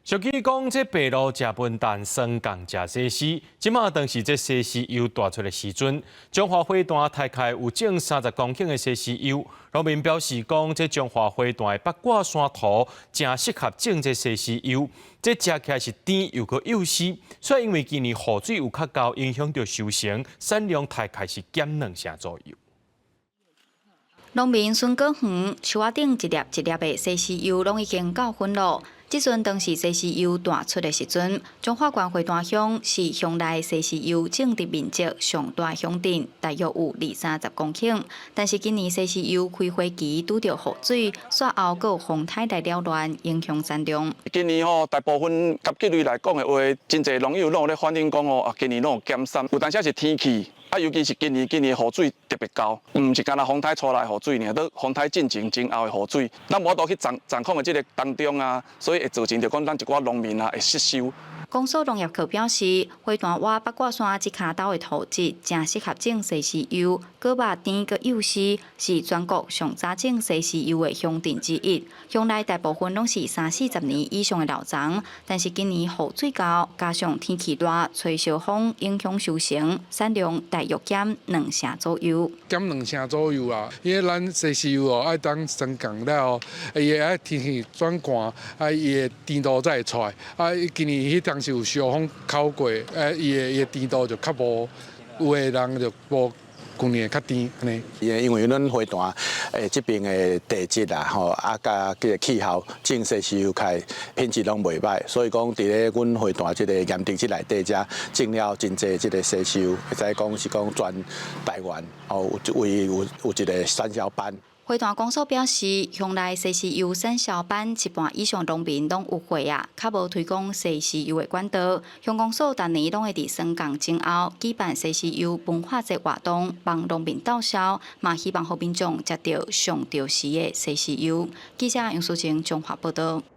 俗語講，這白鷺食笨蛋，霜降食西施。這馬當是這西施柚彈出的時陣，彰化花壇大概有種30公頃的西施柚。農民表示講，這彰化花壇的八卦山土誠適合種這西施柚，這食起來是甜又閣幼絲。所以因為今年雨水有較夠，影響著收成，產量大概是減兩成左右。農民孫國遠樹仔頂一粒一粒的西施柚攏已經夠粉囉。這陣當是西施柚彈出的時陣，彰化縣花壇鄉是鄉內西施柚種植面積上大鄉鎮，大約有二三十公頃。但是今年西施柚開花期拄著雨水，煞後閣有風颱來擾亂，影響產量。今年吼，大部分合計率來講的話，真濟農友攏有咧反映講吼，啊，今年攏有減產，有當時是天氣。啊，尤其是今年雨水特別夠，毋是干焦風颱帶來雨水爾，都風颱進前前後的雨水，咱無法度去掌控的這個當中啊，所以會造成著講咱一寡農民啊會失收。公所農業課表示，花壇倚八卦山這跤斗的土質，誠適合種西施柚，果肉甜閣幼絲，是全國上早種西施柚的鄉鎮之一。鄉內大部分攏是三四十年以上的老欉，但是今年雨水夠，加上天氣熱，吹小風，影響收成，產量大約減兩成左右。減兩成左右啊！因為咱西施柚哦，愛等霜降了後，伊會愛天氣轉寒，啊，伊的甜度才會出來。啊，今年彼當時有小風口過，啊，伊的甜度就較無，有的人就無舊年較甜按呢。因為阮花壇這邊的地質啊，吼，啊，佮這个氣候種西施柚開品質攏袂䆀，所以講佇咧阮花壇這個鹽埕這內底遮種了真濟這個西施柚，會使講是講全台灣哦，有位有一個產銷班。花壇公所表示，鄉內西施柚產銷班一半以上農民攏有貨啊，較無推廣西施柚的管道。鄉公所逐年攏會佇霜降前後舉辦西施柚文化節活動，幫農民鬥銷，嘛希望予民眾食著上著時的西施柚。記者楊淑晴彰化報導。